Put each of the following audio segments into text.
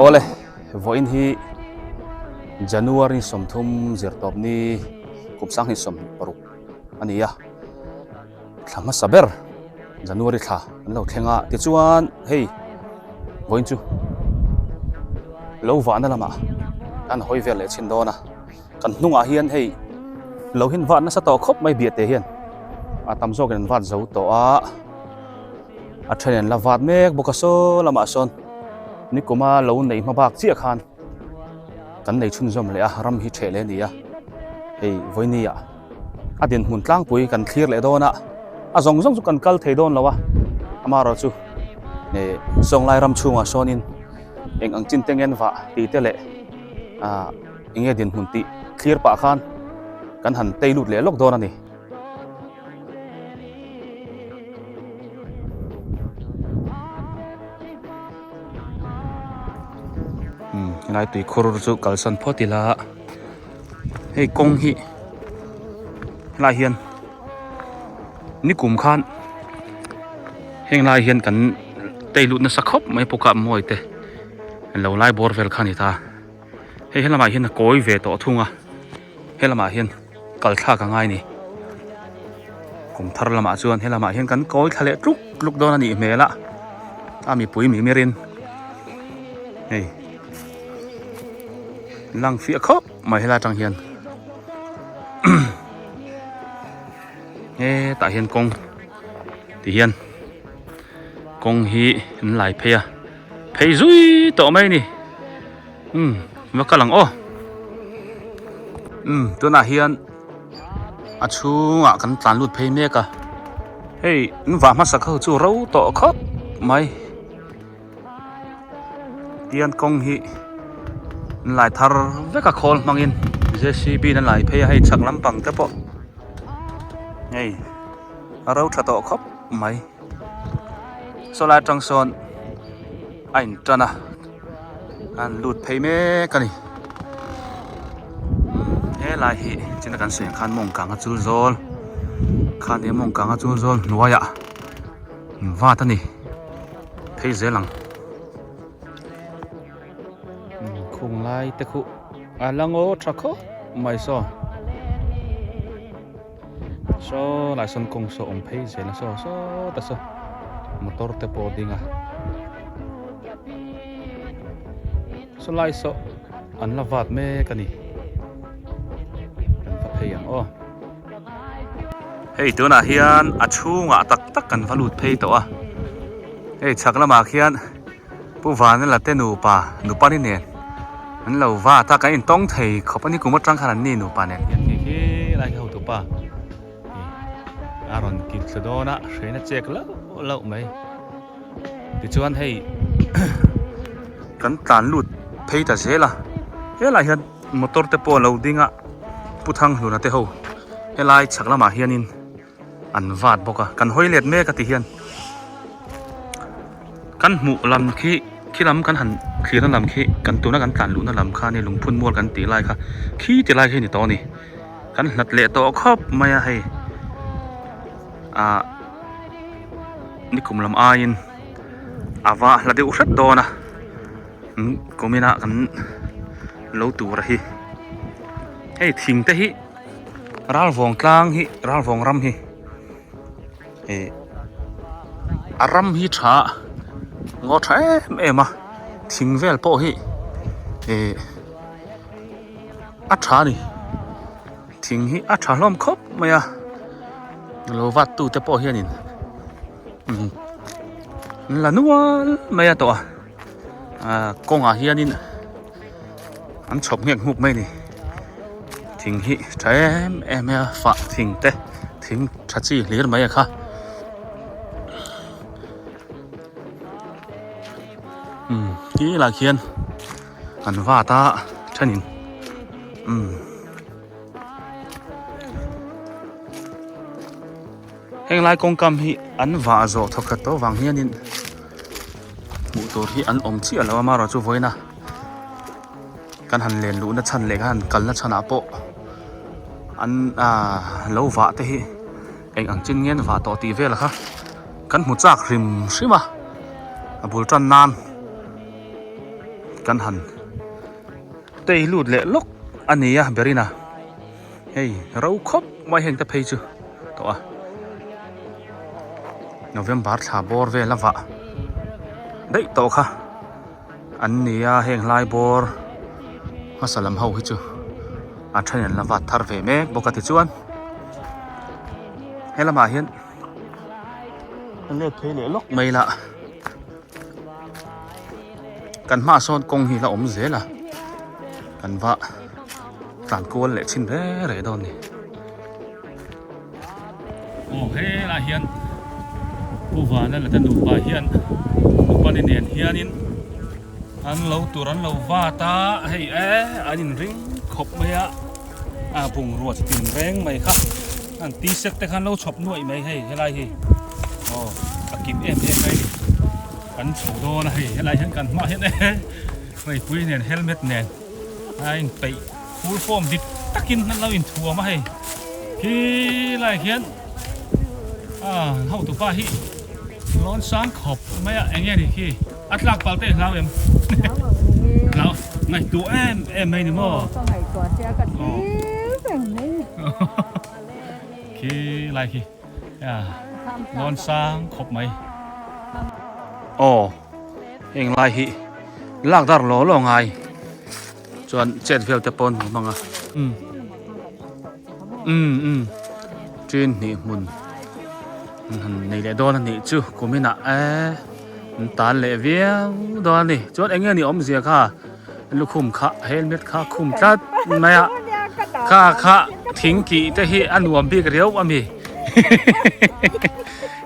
Awle, vawiin hi January 30 zirtawp ni kum 2026 a ni a, thla hmasa ber January thla an lo thleng a, tichuan hei vawiin chu lo vahna lamah kan hawi vel leh chhin dawn a, kan hnungah hian hei lo hin vat nasa tawh khawp mai biate hian a tam zawkin an vat zo tawh a, a then an la vat mek bawk a saw lamah sawn nikuma lo nei hma bak chiah khan kan nei chhunzawm leh a ram hi ṭheh leh a ni a, hei vawiini ah. A dinhmun tlangpui kan thlir leh dawn a, a zawng zawng chu kan kal thei dawn lo a, amaherawh chu eh sawnglai ram chhungah sawnin eng ang chin te ngen vah tih te leh ah eng nge dinhmun tih thlir pah khan kan han tei lut leh lawk dawn a ni. Umm helai tuikhur chu kalsan phawt ila. Hei kawng hi helai hian nikum khan heng lai hian kan tei lut nasa khawp mai pawh kha mawi te lo lai bawr vel kha a ni ta hei helamah hian a kawi ve tawh thung a helamah hian kal thlak a ngai a ni kum thar lamah chuan helamah hian kan kawi thla leh tluk tluk dawn a nih hmel a a mipui mimirin hei. Lang fiah khawp mai helai atang hian hetah hian kawng ti hian kawng hi an lai phei a phei zui tawh mai a ni umm va kal ang aw umm tunah hian a chhungah kan tlan lut phei mek a hei an vah hmasak ho chu ro tawh khawp mai. Tian kawng hi an lai thar vek a khawl hmangin J C B in a lai phei a hei chhak lampang te pawh hei a ro tha tawh khawp mai saw lai atang sawn a in tan a an lut phei mek a ni helai hi china kan sawi ang khan mawng kang a chul zawl khani mawng kang a chul zawl hnuaiah vat a ni. Phei zel ang. Khung lai te khu a la ngaw tha khawp mai saw. Saw lai sawn kawng saw awm phei zel a saw saw ta saw motor te pawh a ding a. Saw lai saw an la vat mek a ni. Kan va phei ang aw. Hei tunah hian a chhungah tak tak kan va lut phei tawh a hei chhak lamah khian Pu Vanela te nupa nupa ni nen an lo vat a kan intawng thei khawp a ni kum atang khan an ni nupa nen hian khi khi lai khi hotupa a rawn kil thlu dawn a hreina chek loh loh mai tichuan hei kan tlan lut phei ta zel a helaiah hian. Motor te pawh a lo ding a Pu Thanghluna te ho helai chhak lamah hianin an vat bawk a kan hawi let mek a ti hian kan hmuh lam khi khi lam kan han thlirna lam khi kan tuna kan tlan luhna lam kha nia lungphun mual kan tih lai kha khi ti lai khi a ni tawh a ni kan hlat leh tawh khawp mai a hei ah nikum lam aiin a va hla deuh hret dawn a. Kuminah kan lo tur a hi hei thing te hi ralvawng tlang hi ralvawng ram hi ih a ram hi tha ngaw tha em em a thing vel pawh hi ih. a tha a ni thing hi a tha hlawm khawp mai a lo vat tu te pawh hianin umm an la nual mai a tawh a ah kawngah hianin an chhawp nghek nghuk mai a ni thing hi tha em em mai a fah thing te thing tha chi hlir mai a kha. Umm khi lai khian an vat a thenin umm heng lai kawngkam hi an vah zawh thawkhat tawh vang hianin hmuh tur hi an awm chiah lo a amaherawhchu vawiina kan han len luhna chhan leh kan han kalna chhanah pawh an ahh lo vah te hi. Eng ang chin nge an vah tawh tih vel kha kan hmu chak hrim hrim a, a bul tan nan kan han tei lut leh lawk a ni a berin a, hei ro khawp mai heng te phei chu tawh a, November thla bawr vel a vah daih tawh kha an ni a, heng hlai bawr hmasa lam ho hi chu a then an la vat thar ve mek bawk a tichuan he lamah hian a let phei leh lawk mai lah kan hmaah sawn kawng hi la awm zel a kan va tlan kual leh chhin re re dawn a ni. Aw helaiah hian Pu Vana leh ta nupa hian nupa ni nen hianin an lo tur an lo vat a hei e an inring khawp mai a a bungrua chi tin reng mai kha an t-shirt te kha an lo chhawp nuaih mai hei helai hi aw a kim em em mai a ni kan chho dawn a hei helai hian kan hmaah hian e hmeipui nen helmet nen a inpeih. Full form dik takin an lo inthuam a hei khi lai khian ah hotu pa hi lawn sang khawp mai a eng nge ni khi a tlak pal te hlau em hlau ngaihtuah em em mai ni maw ka ngaihtuah sia ka thlir reng mai khi lai khi lawn sang khawp mai aw heng lai hi lak dar law law ngai. Chuan chet vel te pawn hmu hmang a. Umm umm umm ṭin hnih hmun an han nei leh dawn a nih chu kum inah eee an tan leh viau dawn a ni. Chuan eng nge ni awmzia kha lukhum kha helmet kha khum tlat mai a kha kha thing kih te hi a nuam bik riau a mi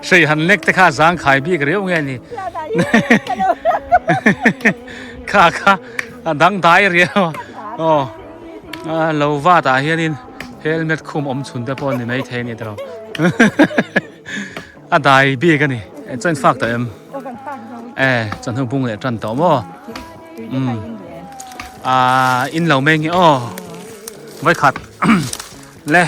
hrei han lek te kha zangkhai bik riau nge ni kha kha. A dangdai riau a aw a lo vat ah hianin helmet khum awm chhun te pawh a ni maithei a ni tawh a dai bik a ni chuan fak tawh em e chuan hnu bung leh tan tawh maw umm ah in lo mai nge aw vawikhat le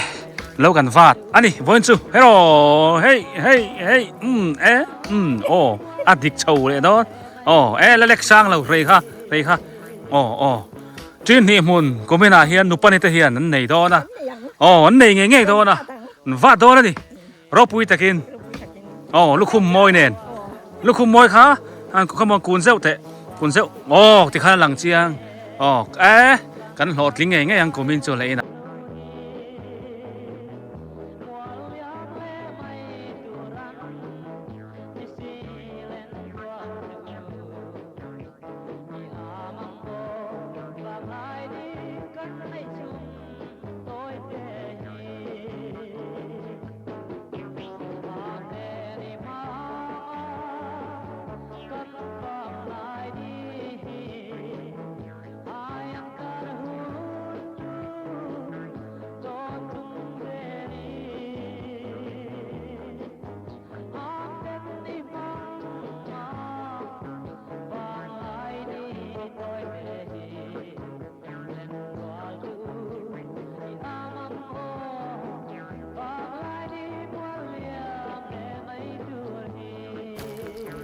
lo kan vat a ni vawiin chu heraw hei hei hei umm e umm aw a dik chho leh dawn. Aw e la lek sang lo rei kha rei kha aw aw Chin hnih hmun kumin ah hian nupani te hian an nei dawn a aw an nei ngei ngei dawn a an vat dawn a ni ropui takin aw lukhum mawi nen lukhum mawi kha an khaw maw kun zeuh teh kun zeuh aw tikhan a lang chiang aw e kan hlawhtling ngei ngei ang kumin chu leh inah.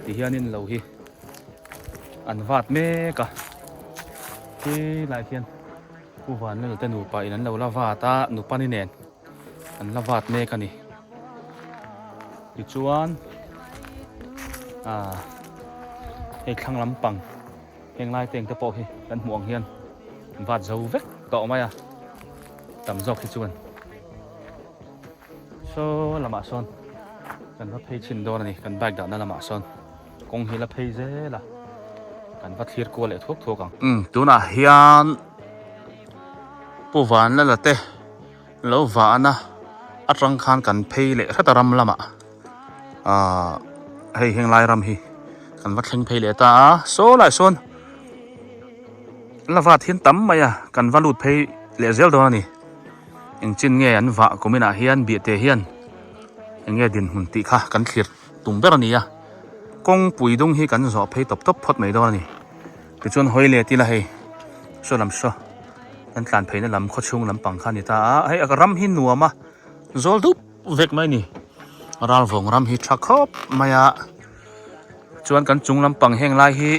Ti hianin lo hi an vat mek a helai hian Pu Vanlal te nupa in an lo la vat a nupani nen. An la vat mek a ni. Tichuan ah hei thlang lampang heng lai teng te pawh hi kan hmuh ang hian vat zo vek tawh mai a. Tam zawk hi chuan saw lamah sawn kan va phei chhin dawn a ni kan bike dahna lamah sawn kawng hi la phei zel a kan va thlir kual leh thuak thuak ang. Umm tunah hian Pu Vanlala te lo vahna atang khan kan phei leh hret a ram lamah ahh hei henglai ram hi kan va thleng phei leh ta a saw lai sawn la vat hian tam mai a kan va lut phei leh zel dawn a ni engchin nge an vah kum inah hian biahte hian eng nge dinhmun tih kha kan thlir tum ber a ni a kawngpui dung hi kan zawh phei tawp tawp phawt mai dawn a ni tichuan hawi let ila hei saw lam saw kan tlan pheina lam khaw chhung lampang kha a ni ta a hei a ram hi nuam a zawl dup vek mai a ni ralvawng ram hi tha khawp mai a chuan kan chung lampang heng lai hi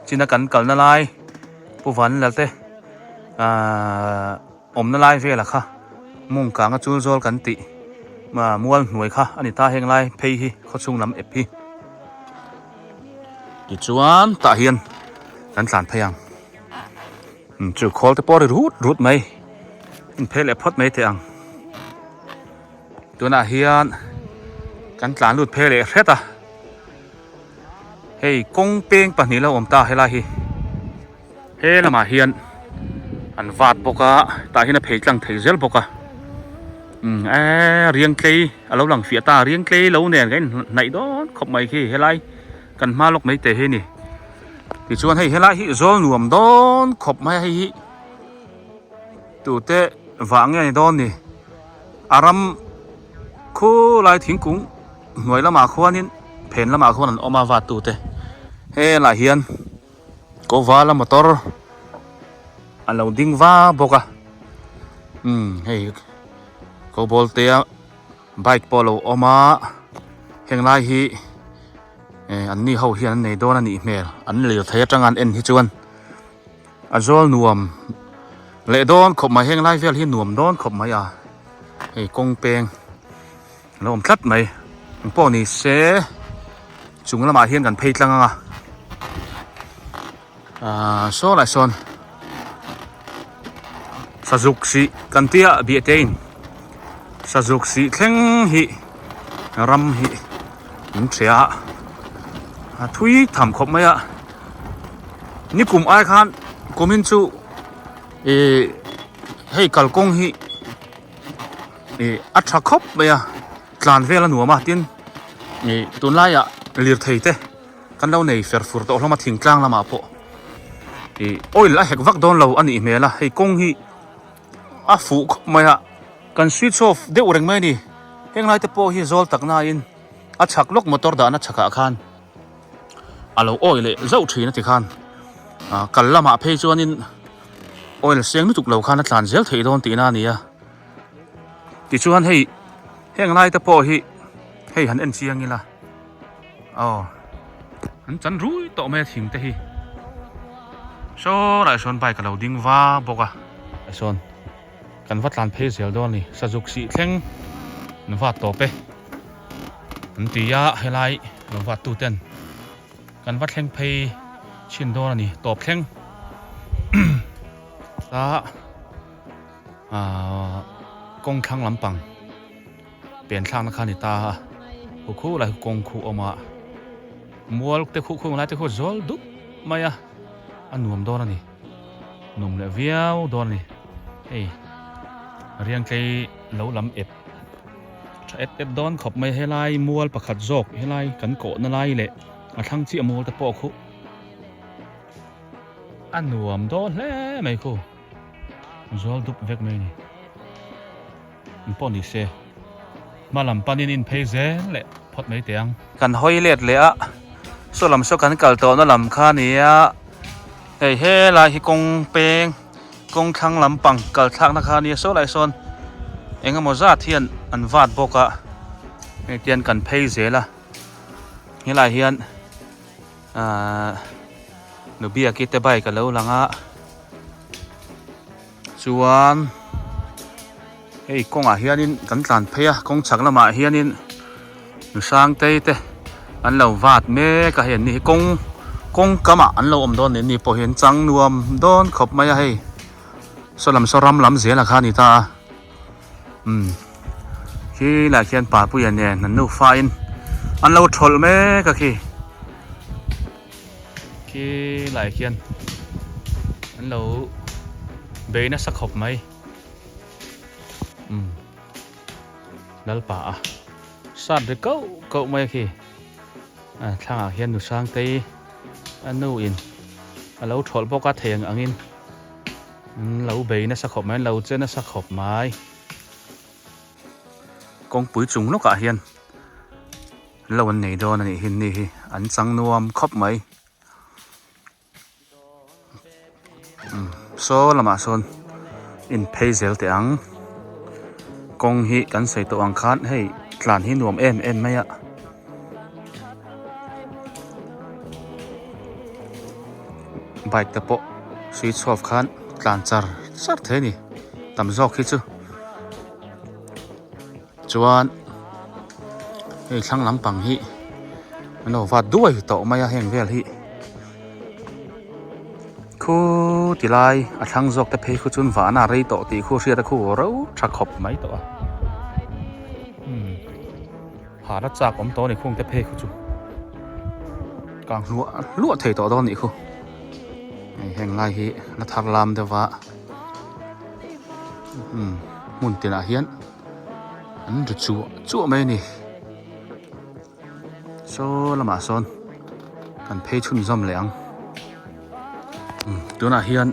china kan kalna lai Pu Vanlal te ahh awmna lai velah kha mung kanga chul zawl kan tih ah mual hnuai kha a ni ta heng lai phei hi khaw chhung lam ep hi tichuan tah hian kan tlan phei ang chu khawl te pawh a ri rut rut mai inphei leh phawt mai teh ang. Tunah hian kan tlan lut phei leh hret a hei kawng peng pahnih lo awm ta helai hi he lamah hian an vat bawk a tah hian a phei tlang thei zel bawk a umm eee riang tlei a lo lang fiah ta riang tlei lo nen kan inhnaih dawn khawp mai khi helai kan hma lawk mai te hi a ni tichuan hei helai hi zawl nuam dawn khawp mai a hei hi tute vah nge a ni dawn ni. A ram khulai thingkung hnuai lamah khuanin phen lamah khuan an awm a vat tute helaiah hian ko vala motor a lo ding va bawk a umm hei ko ball te a bike pawh a lo awm a heng lai hi eh an ni ho hian an nei dawn a nih hmel an lirthei atanga an en hi chuan. A zawl nuam leh dawn khawp mai heng lai vel hi nuam dawn khawp mai a hei kawng peng a lo awm tlat mai eng pawh ni se chung lamah hian kan phei tlang ang a ahh saw lai sawn sazuk sih kan tia biahte in sazuk sih thleng hi ram hi min hria a a thui tham khawp mai a. Nikum ai khan kumin chu ih hei kalkawng hi ih a tha khawp mai a tlan vel a nuam a tin ih tunlaiah lirthei te kan lo nei fer fur tawh hlawm a thingtlang lamah pawh ih oil a hek vak dawn lo a nih hmel a hei kawng hi a fuh khawp mai a kan switch off deuh reng mai a ni heng lai te pawh hi zawl tak nain a chhak lawk motor dahna chhakah khan. A lo awi leh zauh thin a ti khan ah kal lamah phei chuanin oil seng lutuk lo khan a tlan zel theih dawn tihna a ni a tichuan hei heng lai te pawh hi hei han en chiang ila aw an chan rui tawh mai a thing te hi saw lai sawn bike a lo ding va bawk a sawn kan va tlan phei zel dawn a ni sazuk sih thleng an va tawp e. An ti a, helai lo vat tu ten kan va thleng phei chhin dawn a ni tawp thleng ta ahh kawng thlang lampang pen thlakna kha a ni ta a khu khu lai kawng khu a awm a mual te khu khung lai te khu zawl dup mai a a nuam dawn a ni nuam leh viau dawn a ni hei riangtlei lo lam ep. Tha ep ep dawn khawp mai helai mual pakhat zawk helai kan kawhna lai leh a thlang chiah mual te pawh khu a nuam dawn hle mai khu zawl dup vek mai a ni eng pawh ni se hma lam panin in phei zel leh phawt mai teh ang. Kan hawi let leh a saw lam saw kan kal tawhna lam kha a ni a hei helai hi kawng peng. Kawng thlang lampang kal thlakna kha a nia saw lai sawn eng emaw zat hian an vat bawk a hei tian kan phei zel a helai hian ahh nubiaki te bike a lo lang a chuan hei kawngah hianin kan tlan phei a kawng chhak lamah hianin Nusangtei te an lo vat mek a hei an ni hi kawng kawng kamah an lo awm dawn ni an ni pawh hi an chang nuam dawn khawp mai a hei saw lam saw ram lam zel a kha a ni ta a. Umm khi lai khian Papuia nen an nufa in an lo thawlh mek a khi. Khi lai khian an lo bei nasa khawp mai. Umm Lalpa a sat ri kauh kauh mai a khi. A thlangah hian nu Sangtei a nu in a lo thawlh bawk a thei ang angin an lo bei nasa khawp mai an lo che nasa khawp mai. Kawngpui chung lawkah hian an lo an nei dawn a nih hi ni hi an chang nuam khawp mai. Saw lamah sawn in phei zel teh ang kawng hi kan sawi tawh ang khan hei tlan hi nuam em em mai a. Bike te pawh switch off khan tlan char char thei a ni tam zawk hi chu chuan hei thlang lampang hi an lo vat duai tawh mai a heng vel hi khu ti lai a thlang zawk te phei khu chuan vahna a rei tawh tih khu hriat a khu ro tha khawp mai tawh a umm har a chak awm tawh a ni khung te phei khu chu kang hluah hluah thei tawh dawn a nih khu hei heng lai hi la thar lam deuh a umm hmun tinah hian. An ri chuah chuah mai a ni. Saw lamah sawn kan phei chhunzawm leh ang. Tunah hian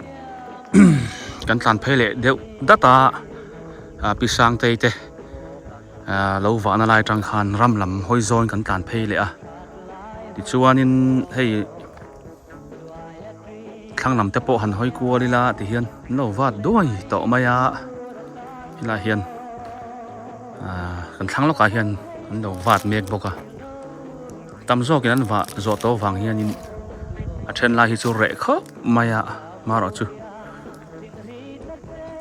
kan tlan phei leh deuh dat a, Pi Sangtei te lo vahna lai atang khan ram lam hawi zawn kan tlan phei leh a. Tichuanin hei thlang lam te pawh han hawi kual ila ti hian an lo vat duai tawh mai a helaiah hian ahh kan thlang lawkah hian an lo vat mek bawk a tam zawkin an vah zawh tawh avang hianin a then lai hi chu reh khawp mai a marawh chu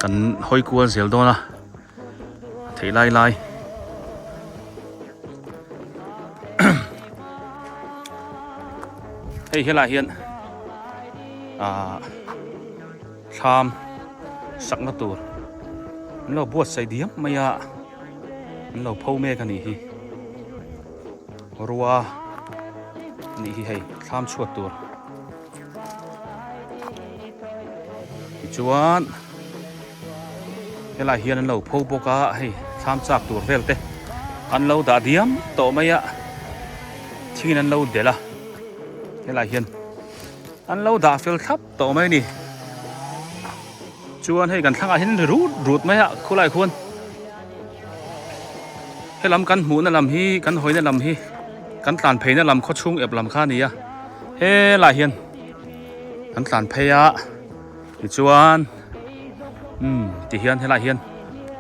kan hawi kual zel dawn a theih lai lai. Hei helaiah hian ahh thlam sakna tur an lo buatsaih diam mai a an lo pho mek a nih hi rua a nih hi hei thlam chhuat tur tichuan. Helaiah hian an lo pho bawk a hei thlam chak tur vel te an lo dah diam tawh mai a thingin an lo delh a helaiah hian an lo dah fel thlap tawh mai a ni chuan hei kan thlangah hian ri rut rut mai a khulaiah khuan helam kan hmuhna lam hi kan hawina lam hi kan tlan pheina lam khawchhung ep lam kha a ni a helaiah hian kan tlan phei a. Tichuan umm ti hian helaiah hian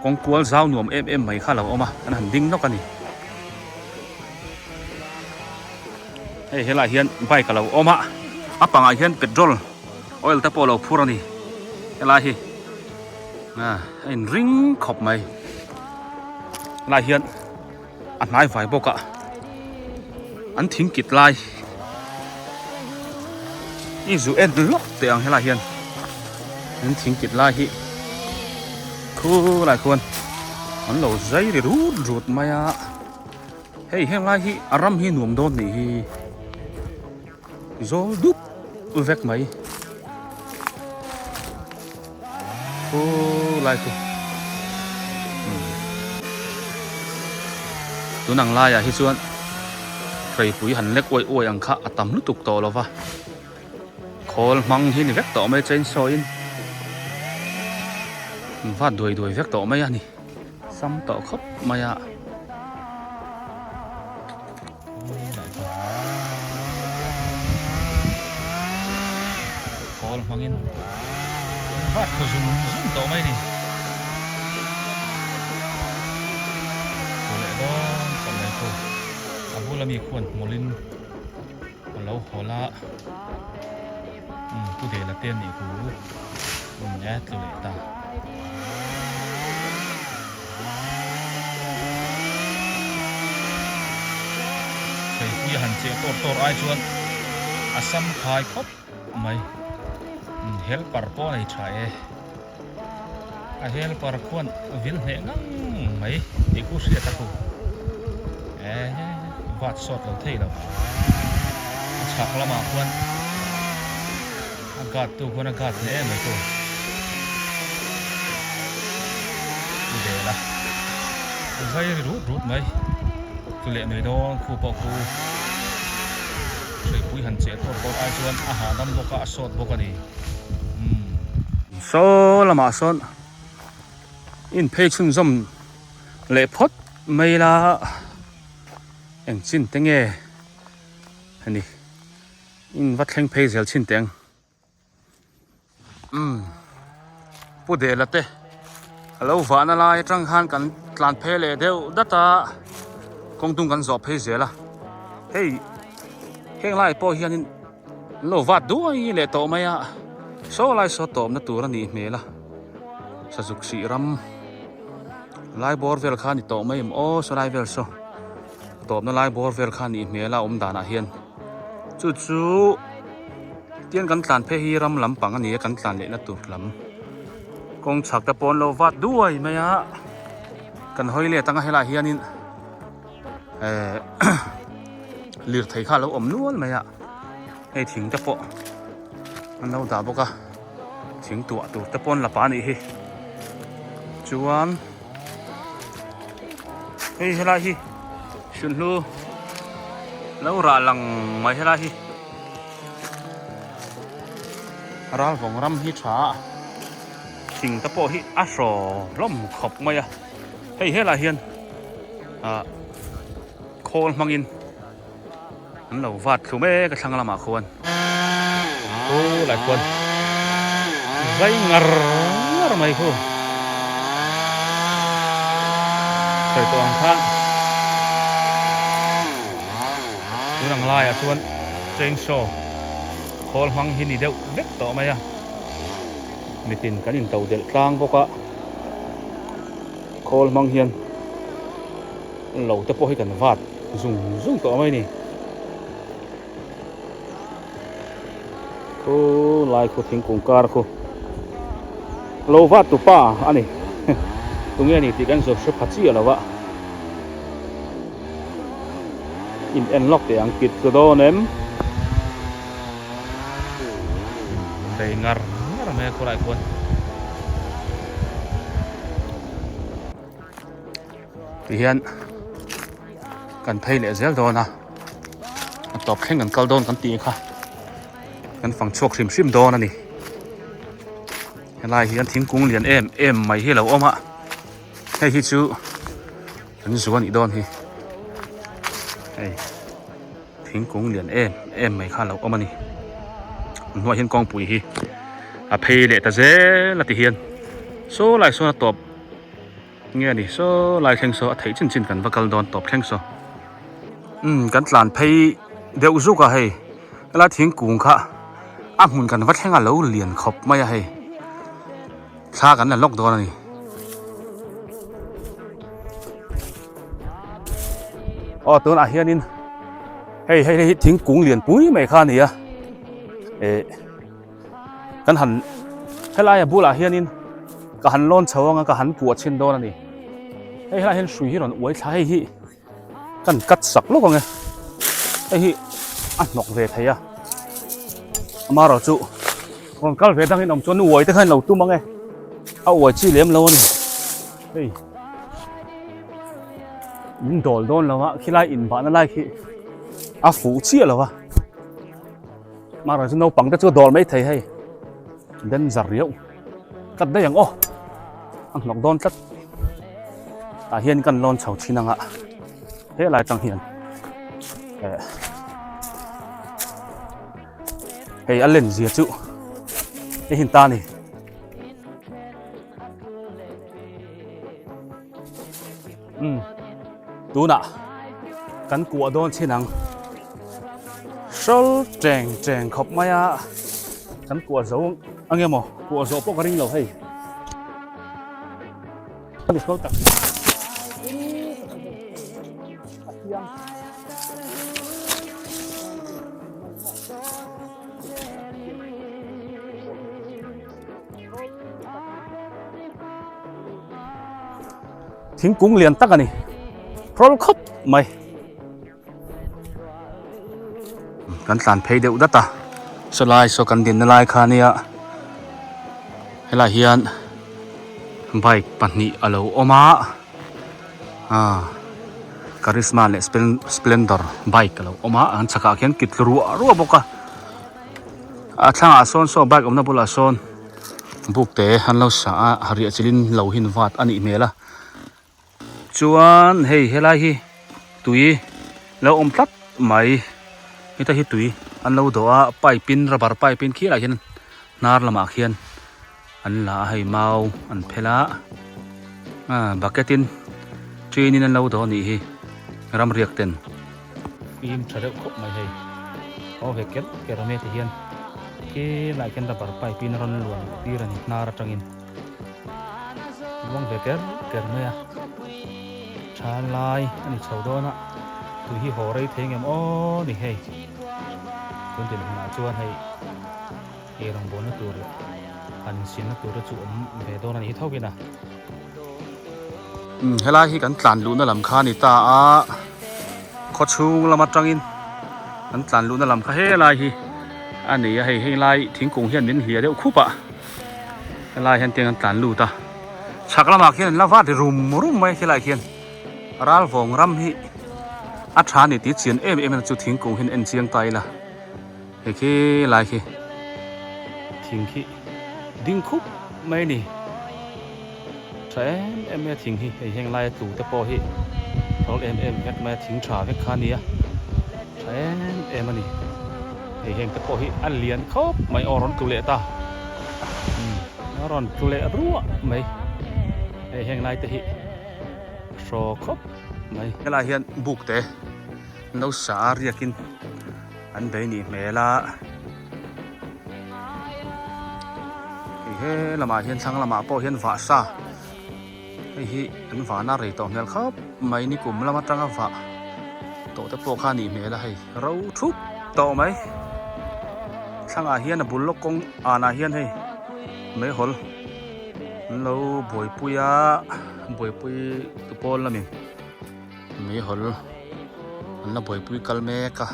kawng kual zau nuam em em mai kha a lo awm a an han ding nawk a ni. Hei helaiah hian bike a lo awm a a pangah hian petrol oil te pawh a lo phur a ni helai hi ah a in ring khawp mai helaiah hian a hnai vai bawk a an thing kit lai i zu en lawk teh ang helaiah hian an thing kit lai hi khulai khuan an lo zai ri rut rut mai a hei heng lai hi a ram hi nuam dawn nih hi zawl dup vek mai khulai khu tun ang laiah hi chuan hreipui han lek uaih uaih ang kha a tam lutuk tawh lo va khawl hmang hi ni vek tawh mai chainsaw in an vat duai duai vek tawh mai a ni sam tawh khawp mai a. Kawl hmangin vat khaw zum zum tawh mai ni. Thu leh dawn chawlh mai khu a bula mi khuan hmawlhin a lo hawl a umm pu Dela te anih khu umm e tlu leh ta. Hreipui a han cheh tawr tawr ai chuan a sam khai khawp mai. Helper pawh a nei tha e. A helper khuan vil hneh ngang mai tih khu hriat a khu. Ehe vat sawt lo thei lo. A chhak lamah khuan a guard tu khuan a guard hle mai khu. I vel a. A zai ri rut rut mai. Chu leh mai dawn khu pawh khu. Hruipui han cheh tawt tawt ai chuan a hahdam bawk a, a sawt bawk a ni. Umm. Saw lamah sawn in phei chhunzawm leh phawt mai la eng chin te nge a ni in va thleng phei zel chhin teh ang. Umm Pu Dela te a lo vahna lai atang khan kan tlan phei leh deuh dat a kawng tung kan zawh phei zel a hei heng lai pawh hianin an lo vat duai leh tawh mai a saw lai saw tawpna tur a nih hmel a sazuk sih ram lai bawr vel kha a ni tawh mai em aw saw lai vel saw tawpna lai bawr vel kha a nih hmel a awm danah hian chu chu. Tian kan tlan phei hi ram lampang a ni a, kan tlan lehna tur lam kawng chhak te pawh an lo vat duai mai a, kan hawi let anga helaiah hianin ehh lirthei kha a lo awm nual mai a, hei thing te pawh an lo dah bawk a, thing tuah tur te pawh an la pah a nih hi chuan hei helai hi sunhlu lo rah lang mai helai hi. Ralvawng ram hi tha a, thing te pawh hi a hraw hlawm khawp mai a, hei helaiah hian ah khawl hmangin an lo vat thlu mek a thlang lamah khuan khulai khuan zai ngar ngar mai khu sawi tawh ang khan. Tun ang laiah chuan chainsaw khawl hmang hi ni deuh vek tawh mai a, mitin kan into delh tlang bawk a, khawl hmang hian lo te pawh hi kan vat zung zung tawh mai a ni. Khu lai khu thingkung kar khu lo vat tu pa a ni tunge ni tih kan zawh hre pha chiah lo a in en lawk teh ang kit tlu dawn em bei ngar ngar mai a khawlai khuan. Tihian kan phei leh zel dawn a a tawp thleng kan kal dawn kan tih kha kan fang chhuak hrim hrim dawn a ni helai hian thingkung lian em em mai hi a lo awm a hei hi chu an zu a nih dawn hi hei thingkung lian em em mai kha a lo awm a ni a hnuaiah hian kawngpui hi a phei leh ta zel a ti hian saw lai sawn a tawp. Nge ni saw lai thleng saw a theih chin chin kan va kal dawn tawp thleng saw. Umm kan tlan phei deuh zuk a hei helai thingkung kha a hmun kan va thleng a lo lian khawp mai a hei thla kan la lawk dawn a ni. Aw tunah hianin hei hei hei thingkung lian pui mai kha a ni a eh. Kan han helaia bulah hianin ka han lawn chho anga ka han kuah chhin dawn a ni. Hei helaiah hian hrui hi rawn uai thla hei hi kan cut sak lawk ang e. Hei hi a hnawk ve thei a. Amaherawh chu rawn kal ve dangin awm chuan uai te khan lo tum ang e. A uai chi lem lo a ni. Hei min dawl dawn lo a khilai inbahna lai khi a fuh chiah lo a. Mahrawn chu naupang te chu a dawl mai thei hei danger riau tlat daih ang aw a hnawk dawn tlat tah hian kan lawn chho thin anga helai tang hian eh hei a len zia chu hei hin ta ni. Umm tunah kan kuah dawn chin ang hrawl teng teng khawp mai a kan kuah zo ang emaw kuah zawh pawh ka ring lo hei ani hrawl tak Thingkung lian tak a ni. Hrawl khawp mai. Kan tlan phei deuh dat a. Saw lai saw kan dinna lai kha nia helai hian bike pahnih a lo awm a ah karizma leh splendor bike a lo awm a an chhakah khian kit ruah ruah bawk a a thlangah sawn saw bike awmna bulah sawn buk te an lo sa a hariah chilhin lo hin vat a nih hmel a. Chuan hei helai hi tui lo awm tlat mai heta hi tui an lo dawh a pipe in rubber pipe in khilaiah hian hnar lamah khian an la a hei mau an phel a ah bucket in train in an lo dawh a nih hi ramriak ten. Fim tha deuh khawp mai hei aw ve ker ker a mete hian khilaiah khian rubber pipe in a rawn luan tir a ni hnar atangin. Luang ve ker ker mai a, tha lai a ni chho dawn a, tui hi haw rei thei ngem aw ni hei, tun din hunah chuan hei ei rawngbawlna tur leh han insinna tur te chu awm ve dawn a ni hi tho in a. Umm helai hi kan tlan luhna lam kha a ni ta a, khaw chhung lam atangin kan tlan luhna lam kha helai hi a ni a, hei helai thingkung hian min hliah deuh khup a. Helai hian tiang an tlan lut a, chhak lamah khian an la vat rum rum mai a khilaiah khian ral vawng ram hi a tha a ni tih chian em em a chu thingkung hian en chiang ta ila hei khi lai khi thing khi ding khup mai a ni tha em em mai a thing hi hei heng laia tlu te pawh hi hrawl em em vek mai a thing tha vek kha a nia tha em em a ni hei heng te pawh hi a lian khawp mai aw rawn tlu leh ta umm a rawn tlu leh ruah mai hei heng lai te hi hraw khawp mai helai hian buk te an lo sa a riak in an bei nih hmel a hei he lamah hian thlang lamah pawh hian vah sa. Hei hi an vana rei tawh hmel khawp mai ni kum lam atanga vah tawh te pawh kha a nih hmel a hei ro thup tawh mai thlangah hian a bul lawk kawng anah hian hei meihawl an lo buaipui a buaipui tu pawl lamin meihawl an la buaipui kal mek a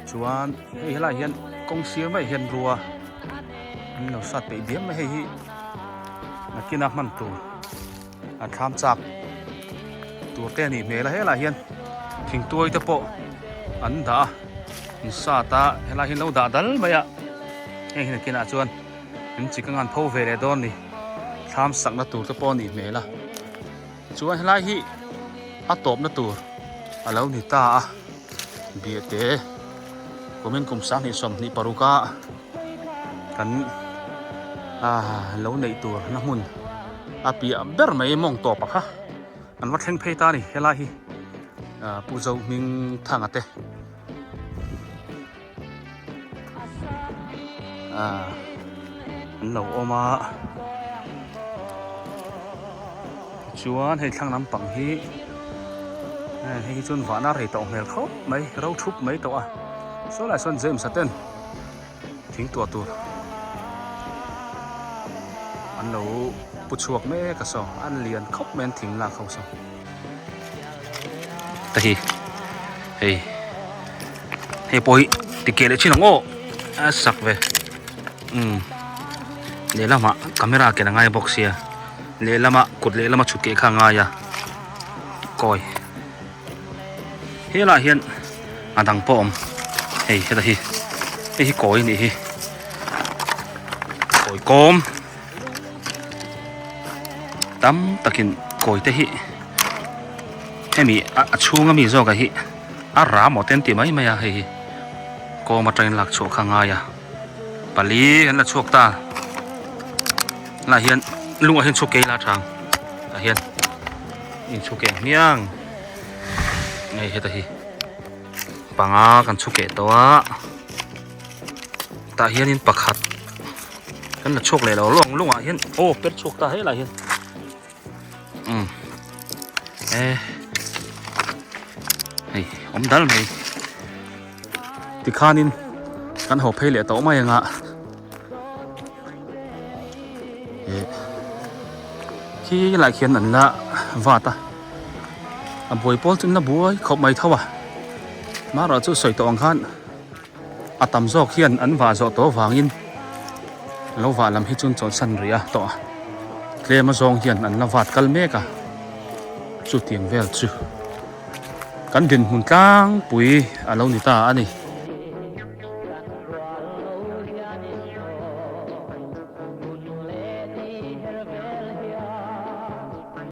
chuan hei helaiah hian kawng sir mai hian rua an lo sat peih diam mai hei hi nakina hman tur an thlam chak tur te a nih hmel a helaiah hian thingtuai te pawh an dah a an sat a helai hi an lo dah dal mai a heng hi nakinah chuan an chi ka ngan pho ve leh dawn a ni thlam sakna tur te pawh a nih hmel a. Chuan helai hi a tawpna tur a lo ni ta a, Biate kumin kum 2026 a kan lo neih tur na hmun a piah ber mai mawng tawp a kha an va thleng phei ta a ni helai hi Pu Zohmingthanga te an lo awm a tichuan hei thlang lampang hi hei hi chuan vahna rei tawh hmel khawp mai ro thup mai tawh a saw lai sawn James a ten thing tuah tur an lo pu chhuak mek a saw an lian khawp mai an thing lak ho saw. Te hi hei hei pawh hi ti keh leh thin ang aw a sak ve umm lehlamah camera ken a ngai bawk sia lehlamah kut lehlama chhut keh kha a ngai a kawi helaiah hian a dang pawh a awm hei heta hi hei hi kawi a nih hi kawi kawm. Tam takin kawi te hi hemi a chhunga mi zawk ah hi a ram aw te an ti mai mai a hei hi kawm atangin lak chhuah kha a ngai a pali an la chhuak ta lah hian lungah hian chhuk kei la tha ang tah hian inchhuk keh hmiang hei heta hi panga kan chhuk keh tawh a. Tah hianin pakhat kan la chhuak leh lo lawng lungah hian aw per chhuak ta helaiah hian umm e hei awm dal mai tikhanin kan haw phei leh tawh mai anga. Ih khi lai khian an la vat a a buai pawl chu an la buai khawp mai tho a marawh chu sawi tawh ang khan a tam zawk hian an vah zawh tawh avangin lo vah lam hi chu an chawlhsan rih a tawh a tlem azawng hian an la vat kal mek a chutiang vel chu kan dinhmun tlangpui a lo ni ta a ni.